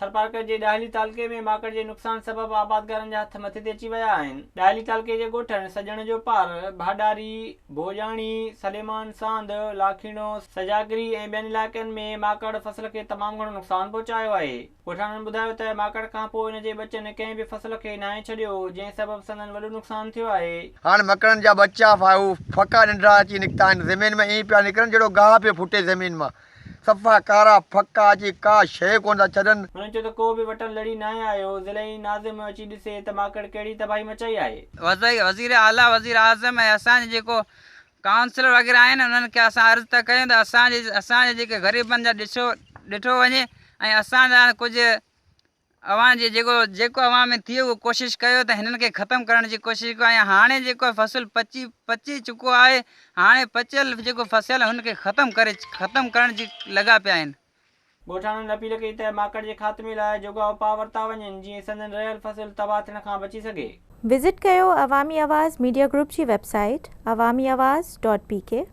ٿرپارڪر جي ڏاهلي تعلقي ۾ ماڪڙ جي نقصان سبب آبادگارن جا هٿ مٿي تي اچي ويا آهن. ڏاهلي تعلقي جي ڳوٺن سڄڻ جو پار، ڀاڏاري، ڀوڄاڻي، سليمان ساند، لاکيڻو، سجاگري ۽ ٻين علائقن ۾ ماڪڙ فصل کي تمام گهڻو نقصان پهچايو آهي. ڳوٺاڻن ٻڌايو ته ماڪڙ کانپوء ان جي ٻچن ڪنهن به فصل کي ناهي ڇڏيو، جنهن سبب سندن وڏو نقصان ٿيو آهي. هاڻ مڪڙن جا ٻچا ڦڪا ننڍڙا اچي نڪتا آهن، زمين ۾ ائين پيا نڪرن جهڙو گاهه پيو ڦٽي زمين مان. صفا ڪارا ڦڪا اچي ڪا شيء ڪونه ٿا ڇڏن. هنن چيو ته ڪو به وٽن لڙي ناهي آيو، ضلعي ناظم اچي ڏسي ته ماڪڙ ڪهڙي تباهي مچائي آهي. وزير اعليٰ، وزير اعظم ۽ اسان جي جيڪو ڪائونسلر وغيره آهن انهن کي اسان عرض ٿا ڪيون ته اسان جي اسان جي جيڪي غريبن جا ڏسو ڏٺو وڃي ۽ اسان جا ڪجهه اوهان جي جيڪو جيڪو اوهان ۾ ٿئي اهو ڪوشش ڪيو ته هنن کي ختم ڪرڻ جي ڪوشش ڪيو ۽ هاڻي جيڪو فصل پچي پچي چڪو آهي هاڻي پچيل جيڪو فصل هن کي ختم ڪري ختم ڪرڻ جي لڳا پيا آهن. ڳوٺاڻن اپيل ڪئي ته ماڪڙ جي خاتمي لاء جوڳا اپاء ورتا وڃن جيئن سندن رهيل فصل تباهه ٿيڻ کان بچي سگهي. وزٽ ڪيو عوامي آواز ميڊيا گروپ جي website Awami Awaz dot P K.